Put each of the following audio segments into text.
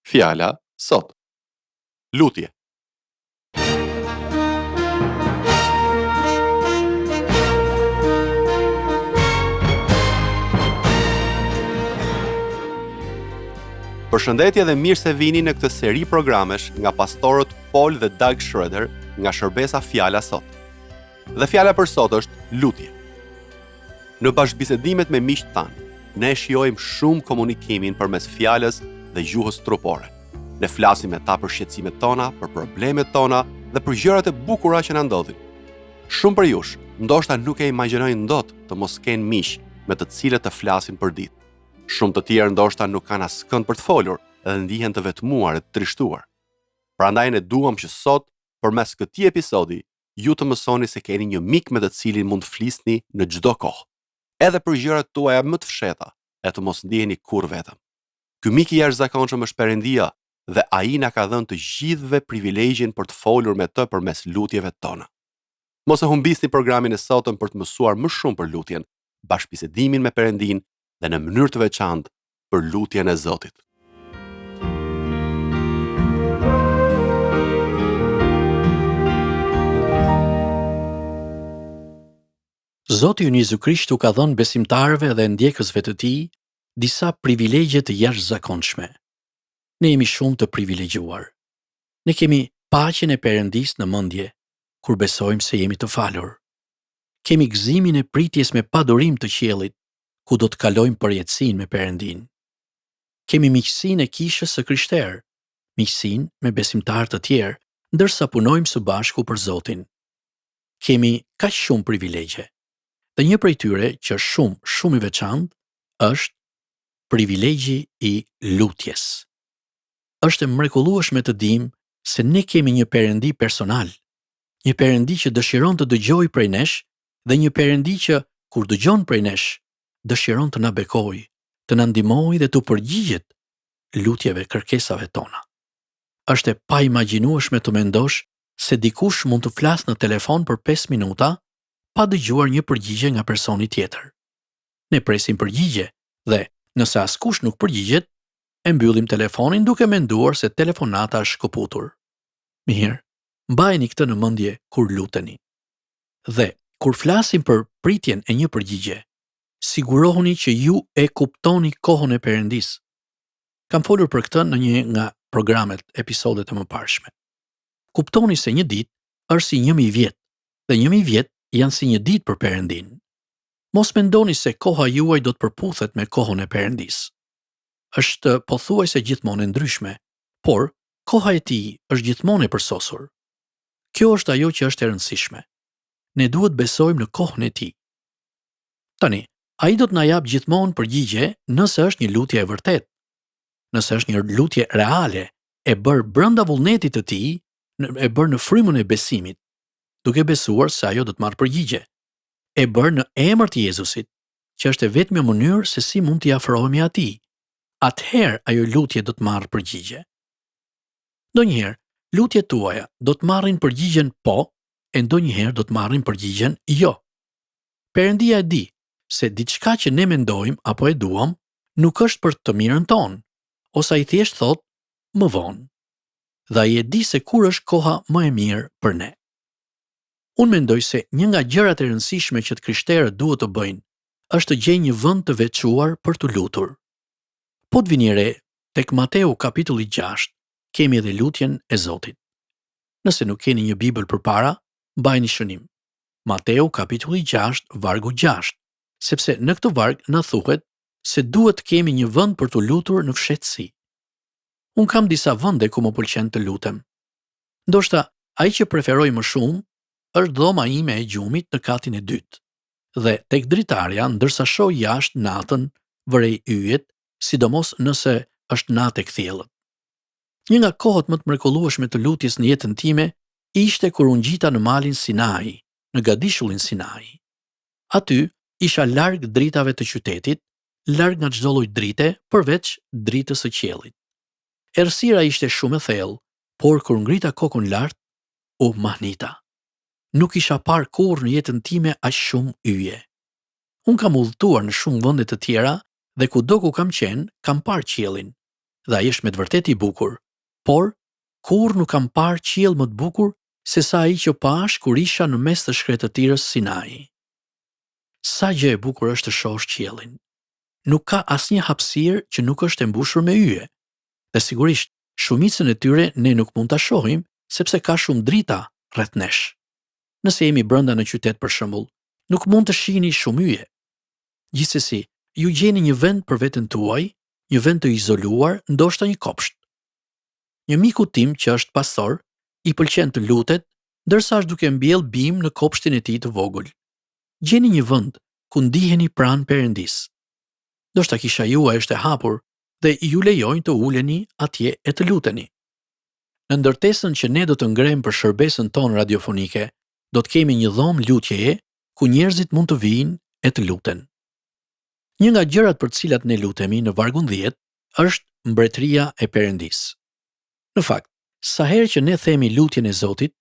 Fjala sot. Lutje. Përshëndetje dhe mirë se vini në këtë seri programesh nga pastorët Paul dhe Doug Schroeder nga shërbesa Fjala sot. Dhe fjala për sot është lutje. Në bashkëbisedimet me miqtë tanë, ne shijojmë shumë komunikimin përmes fjalës dhe gjuhës trupore. Ne flasim me ta për shqetësimet tona, për problemet tona dhe për gjërat e bukura që na ndodhin. Shumë prej jush, ndoshta nuk e imagjinojnë dot të mos kenë miq me të cilët të flasin përditë. Shumë të tjerë ndoshta nuk kanë askënd për të folur dhe ndihen të vetmuar e të trishtuar. Prandaj ne duam që sot, përmes këtij episodi, ju të mësoni se keni një mik me të cilin mund të flisni në çdo kohë, edhe për gjërat tuaja më të fshehta e të mos ndiheni kurrë vetëm. Ky mik i jashtëzakonshëm është Perëndia dhe ai na ka dhënë të gjithëve privilegjin për të folur me të përmes lutjeve tona. Mos e humbisni programin e sotëm për të mësuar më shumë për lutjen, bashkëbisedimin me Perëndinë dhe në mënyrë të veçantë për lutjen e Zotit. Zoti ynë Jezu Krisht u ka dhënë besimtarëve dhe ndjekësve të tij disa privilegje të jashtëzakonshme. Ne jemi shumë të privilegjuar. Ne kemi paqen e Perëndisë në mendje kur besojmë se jemi të falur. Kemi gëzimin e pritjes me padurim të qiellit ku do të kalojmë përjetësinë me Perëndinë. Kemi miqësinë e kishës së krishterë, miqësinë me besimtarë të tjerë, ndërsa punojmë së bashku për Zotin. Kemi kaq shumë privilegje. Dhe një prej tyre që është shumë, shumë i veçantë është privilegji i lutjes. Është e mrekullueshme të dimë se ne kemi një Perëndi personal, një Perëndi që dëshiron të dëgjojë prej nesh dhe një Perëndi që, kur dëgjon prej nesh, dëshiron të na bekojë, të na ndihmojë dhe t'u përgjigjet lutjeve, kërkesave tona. Është e paimagjinueshme të mendosh se dikush mund të flasë në telefon për 5 minuta pa dëgjuar një përgjigje nga personi tjetër. Ne presim përgjigje dhe, nëse askush nuk përgjigjet, e mbyllim telefonin duke menduar se telefonata është shkëputur. Mirë, mbajeni këtë në mendje kur luteni. Dhe, kur flasim për pritjen e një përgjigje, sigurohuni që ju e kuptoni kohën e Perëndisë. Kam folur për këtë në një nga programet, episodet e mëparshme. Kuptoni se një ditë është si 1000 vjet dhe 1000 vjet janë si një ditë për Perëndinë. Mos mendoni se koha juaj do të përputhet me kohën e Perëndisë. Është pothuajse gjithmonë e ndryshme, por koha e tij është gjithmonë e përsosur. Kjo është ajo që është e rëndësishme. Ne duhet të besojmë në kohën e tij. Tani, ai do të na japë gjithmonë përgjigje nëse është një lutje e vërtetë. Nëse është një lutje reale, e bërë brenda vullnetit të tij, e bërë në frymën e besimit, duke besuar se ajo do të marrë përgjigje. E bërë në emër të Jezusit, që është e vetmja mënyrë se si mund t'i afrohemi atij. Atëherë ajo lutje do të marrë përgjigje. Ndonjëherë, lutjet tuaja do të marrin përgjigjen po e ndonjëherë do të marrin përgjigjen jo. Perëndia e di se diçka që ne mendojmë apo e duam nuk është për të mirën tonë, ose ai thjesht thotë më vonë. Dhe ai e di se kur është koha më e mirë për ne. Unë mendoj se një nga gjërat e rëndësishme që të krishterët duhet të bëjnë është të gjejnë një vend të veçuar për t'u lutur. Po të vini re, tek Mateu kapitulli 6 kemi edhe lutjen e Zotit. Nëse nuk keni një Bibël përpara, mbajeni shënim. Mateu kapitulli 6, vargu 6, sepse në këtë varg na thuhet se duhet të kemi një vend për t'u lutur në fshehtësi. Unë kam disa vende ku më pëlqen të lutem. Ndoshta ai që preferoj më shumë është dhoma ime e gjumit në katin e dytë. Dhe tek dritarja, ndërsa shoh jashtë natën, vërej yjet, sidomos nëse është natë e kthjellët. Një nga kohët më të mrekullueshme të lutjes në jetën time ishte kur u ngjita në malin Sinai, në gadishullin Sinai. Aty isha larg dritave të qytetit, larg nga çdo lloj drite përveç dritës së qiellit. Errësira ishte shumë e thellë, por kur ngrita kokën lart, u mahnita. Nuk kisha parë kurrë në jetën time aq shumë yje. Unë kam udhëtuar në shumë vende të tjera dhe kudo ku kam qenë, kam parë qiellin. dhe ai është me të vërtetë i bukur, por kurrë nuk kam parë qiell më të bukur sesa ai që pashë kur isha në mes të shkretëtirës Sinai. Sa gjë e bukur është të shohësh qiellin. Nuk ka asnjë hapësirë që nuk është e mbushur me yje. Dhe sigurisht, shumicën e tyre ne nuk mund ta shohim sepse ka shumë drita rreth nesh. Nëse jemi brenda në qytet për shembull, nuk mund të shihni shumë yje. Gjithsesi, ju gjeni një vend për veten tuaj, një vend të izoluar, ndoshta një kopsht. Një mikut tim që është pastor, i pëlqen të lutet ndërsa është duke mbjellë bimë në kopshtin e tij të vogël. Gjeni një vend ku ndiheni pranë Perëndisë. Ndoshta kisha juaj është e hapur dhe ju lejojnë të uleni atje e të luteni. Në ndërtesën që ne do të ngremë për shërbesën tonë radiofonike, do të kemi një dhomë lutjeje ku njerëzit mund të vijnë e të luten. Një nga gjërat për të cilat ne lutemi në vargun 10 është mbretëria e Perëndisë. Në fakt, sa herë që ne themi lutjen e Zotit,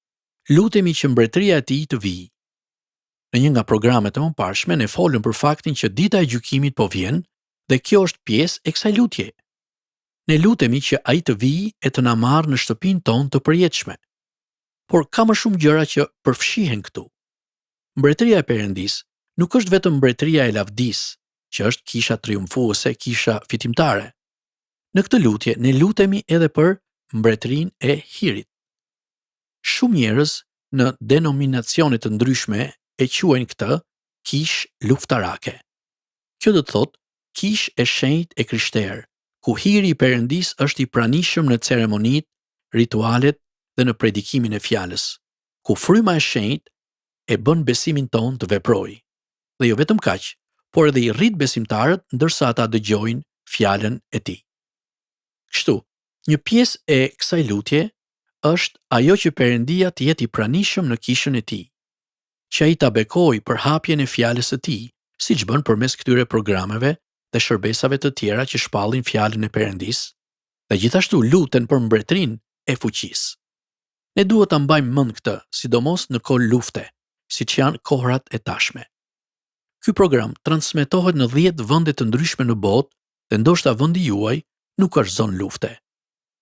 lutemi që mbretëria e Tij të vijë. Në një nga programet e mëparshme ne folëm për faktin që dita e gjykimit po vjen dhe kjo është pjesë e kësaj lutjeje. Ne lutemi që ai të vijë e të na marrë në shtëpinë tonë të përjetshme. Por ka më shumë gjëra që përfshihen këtu. Mbretëria e Perëndisë nuk është vetëm mbretëria e lavdisë, që është kisha triumfuese, kisha fitimtare. Në këtë lutje ne lutemi edhe për mbretërinë e hirit. Shumë njerëz në denominacione të ndryshme e quajnë këtë kishë luftarake. Kjo do të thotë kishë e shenjtë e krishterë, ku hiri i Perëndisë është i pranishëm në ceremonitë, ritualet dhe në predikimin e fjalës, ku fryma e shenjtë e bën besimin tonë të veprojë. Dhe jo vetëm kaq, por edhe i rrit besimtarët ndërsa ata dëgjojnë fjalën e tij. Kështu, një pjesë e kësaj lutje është ajo që Perëndia të jetë i pranishëm në kishën e tij, që ai ta bekojë përhapjen e fjalës së tij, siç bën përmes këtyre programeve dhe shërbesave të tjera që shpallin fjalën e Perëndisë, dhe gjithashtu luten për mbretërinë e fuqisë. Ne duhet ta mbajmë mend këtë, sidomos në kohë lufte, siç janë kohërat e tashme. Ky program transmetohet në 10 vende të ndryshme në botë dhe ndoshta vendi juaj nuk është zonë lufte.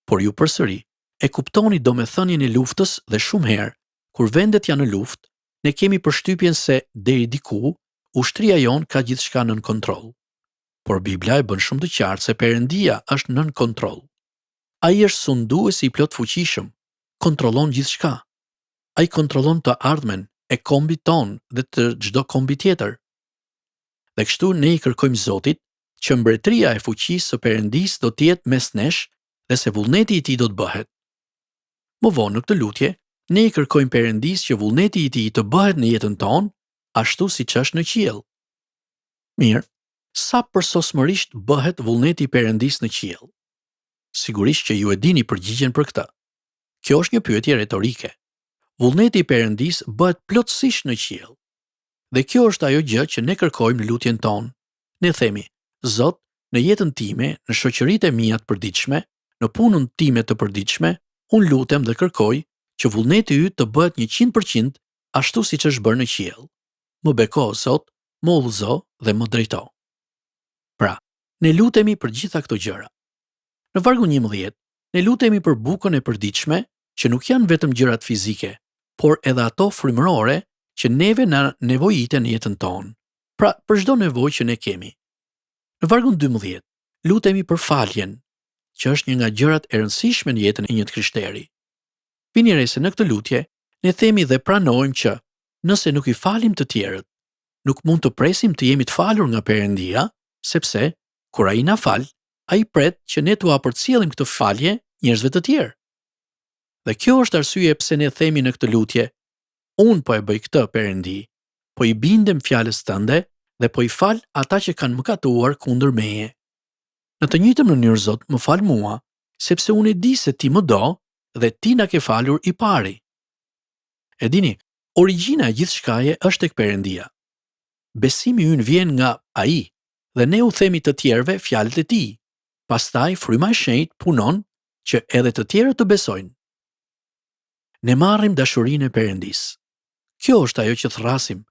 Por ju përsëri e kuptoni domethënien e luftës dhe shumë herë, kur vendet janë në luftë, ne kemi përshtypjen se deri diku ushtria jonë ka gjithçka nën kontroll. Por Bibla e bën shumë të qartë se Perëndia është nën kontroll. Ai është sunduesi i plotfuqishëm, kontrollon gjithçka. Ai kontrollon të ardhmen e kombit tonë dhe të çdo kombi tjetër. Dhe kështu ne i kërkojmë Zotit që mbretëria e fuqisë së Perëndisë do të jetë mes nesh dhe se vullneti i tij do të bëhet. Më vonë në këtë lutje, ne i kërkojmë Perëndisë që vullneti i tij të bëhet në jetën tonë, ashtu siç është në qiell. Mirë, sa përsosmërisht bëhet vullneti i Perëndisë në qiell? Sigurisht që ju e dini përgjigjen për këtë. Kjo është një pyetje retorike. Vullneti i Perëndisë bëhet plotësisht në qiell. Dhe kjo është ajo gjë që ne kërkojmë në lutjen tonë. Ne themi, Zot, në jetën time, në shoqëritë e mia të përditshme, në punën time të përditshme, unë lutem dhe kërkoj që vullneti yt të bëhet 100% ashtu siç është bërë në qiell. Më beko, Zot, më udhëzo dhe më drejto. Pra, ne lutemi për gjitha këto gjëra. Në vargun 11, ne lutemi për bukën e përditshme, që nuk janë vetëm gjërat fizike, por edhe ato frymërore që neve na nevojiten në jetën tonë. Pra, për çdo nevojë që ne kemi. Në vargun 12, lutemi për faljen, që është një nga gjërat e rëndësishme në jetën e një të krishteri. Vini re se në këtë lutje, ne themi dhe pranojmë që, nëse nuk i falim të tjerët, nuk mund të presim të jemi të falur nga Perëndia, sepse kur ai na fal, ai pret që ne t'ua përcjellim këtë falje njerëzve të tjerë. Dhe kjo është arsyeja pse ne themi në këtë lutje, unë po e bëj këtë, Perëndi, po i bindem fjalës tënde dhe po i fal ata që kanë mëkatuar kundër meje. Në të njëjtën mënyrë Zot, më fal mua, sepse unë e di se ti më do dhe ti na ke falur i pari. E dini, origjina e gjithçkaje është tek Perëndia. Besimi ynë vjen nga Ai dhe ne u themi të tjerëve fjalët e Tij. Pastaj fryma e shenjtë punon që edhe të tjerët të besojnë. Ne marrim dashurinë e Perëndisë. Kjo është ajo që thërrasim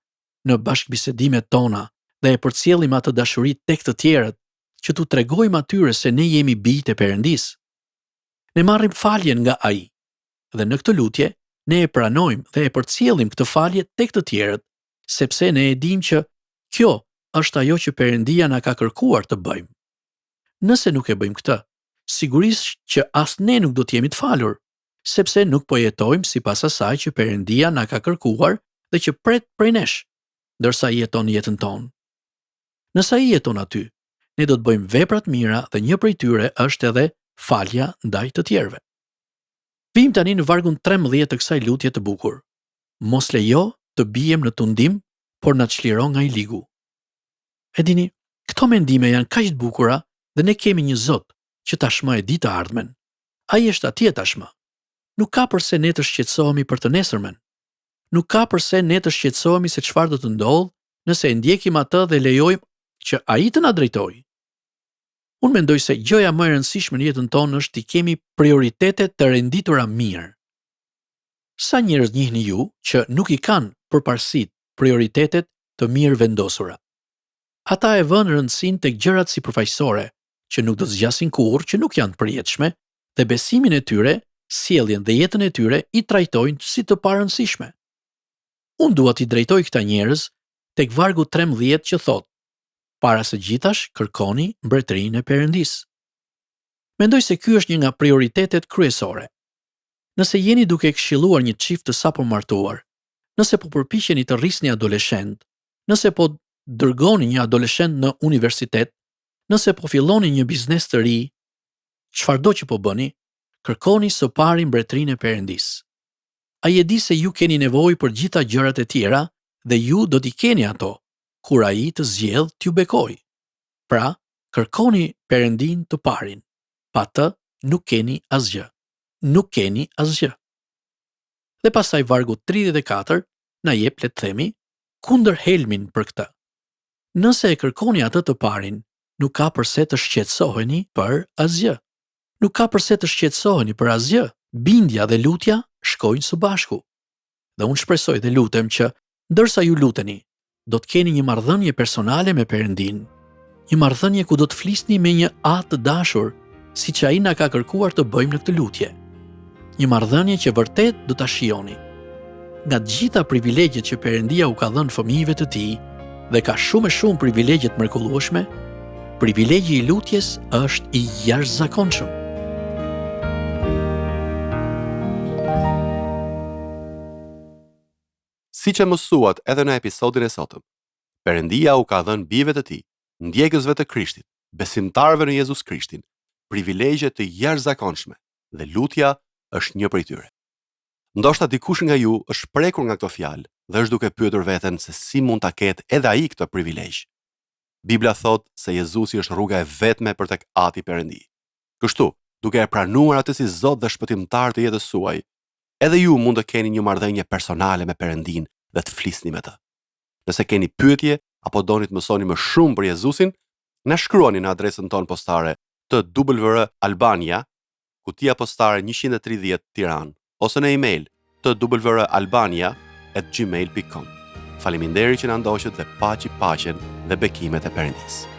në bashkëbisedimet tona dhe e përcjellim atë dashuri tek të tjerët, që t'u tregojmë atyre se ne jemi bijtë e Perëndisë. Ne marrim faljen nga Ai. Dhe në këtë lutje, ne e pranojmë dhe e përcjellim këtë falje tek të tjerët, sepse ne e dimë që kjo është ajo që Perëndia na ka kërkuar të bëjmë. Nëse nuk e bëjmë këtë, sigurisht që as ne nuk do të jemi të falur, sepse nuk po jetojmë sipas asaj që Perëndia na ka kërkuar dhe që pret prej nesh, ndërsa Ai jeton në jetën tonë. Nëse Ai jeton aty, ne do të bëjmë vepra të mira dhe një prej tyre është edhe falja ndaj të tjerëve. Vijmë tani në vargun 13 të kësaj lutje të bukur. Mos lejo të biem në tundim, por na çliro nga i ligu. E dini, këto mendime janë kaq të bukura dhe ne kemi një Zot që tashmë e di të ardhmen. Ai është atje tashmë. Nuk ka përse ne të shqetësohemi për të nesërmen. Nuk ka përse ne të shqetësohemi se çfarë do të ndodhë nëse e ndjekim atë dhe lejojmë që ai të na drejtojë. Unë mendoj se gjëja më e rëndësishme në jetën tonë është t'i kemi prioritetet të renditura mirë. Sa njerëz njihni ju që nuk i kanë përparësitë, prioritetet të mirëvendosura? Ata e vënë rëndësinë tek gjërat sipërfaqësore, që nuk do të zgjasin kurrë, që nuk janë të përjetshme, dhe besimin e tyre, sjelljen dhe jetën e tyre i trajtojnë si të parëndësishme. Unë dua t'i drejtoj këta njerëz tek vargu 13 që thotë: Para së gjithash kërkoni mbretërinë e Perëndisë. Mendoj se ky është një nga prioritetet kryesore. Nëse jeni duke këshilluar një çift të sapomartuar, nëse po përpiqeni të rrisni adoleshentë, nëse po dërgoni një adoleshent në universitet, nëse po filloni një biznes të ri, çfarëdo që po bëni, kërkoni së pari mbretërinë e Perëndisë. Ai e di se ju keni nevojë për gjitha gjërat e tjera dhe ju do t'i keni ato, kur Ai të zgjedhë t'ju bekojë. Pra, kërkoni Perëndinë të parin. Pa të nuk keni asgjë. Nuk keni asgjë. Dhe pastaj vargu 34 na jep, le të themi, kundërhelmin për këtë. Nëse e kërkoni atë të parin, nuk ka përse të shqetësoheni për asgjë. Nuk ka përse të shqetësoheni për asgjë. Bindja dhe lutja shkojnë së bashku. Dhe unë shpresoj dhe lutem që ndërsa ju luteni, do të keni një marrëdhënie personale me Perëndinë, një marrëdhënie ku do të flisni me një Atë të dashur, siç ai na ka kërkuar të bëjmë në këtë lutje. Një marrëdhënie që vërtet do ta shijoni. Nga të gjitha privilegjet që Perëndia u ka dhënë fëmijëve të tij, dhe ka shumë e shumë privilegje të mrekullueshme, privilegji i lutjes është i jashtëzakonshëm. Siç e mësuat edhe në episodin e sotëm, Perëndia u ka dhënë bijve të tij, ndjekësve të Krishtit, besimtarëve në Jezus Krishtin, privilegje të jashtëzakonshme dhe lutja është një prej tyre. Ndoshta dikush nga ju është prekur nga këto fjalë dhe është duke pyetur veten se si mund ta ketë edhe ai këtë privilegj. Bibla thotë se Jezusi është rruga e vetme për tek Ati Perëndi. Kështu, duke e pranuar atë si Zot dhe Shpëtimtar të jetës suaj, edhe ju mund të keni një marrëdhënie personale me Perëndinë dhe të flisni me të. Nëse keni pyetje apo doni të mësoni më shumë për Jezusin, na shkruani në adresën tonë postare TWR Albania, kutia postare 130 Tiranë, ose në email twralbania@gmail.com. Faleminderit që na ndoqët dhe paçi paqen dhe bekimet e Perëndisë.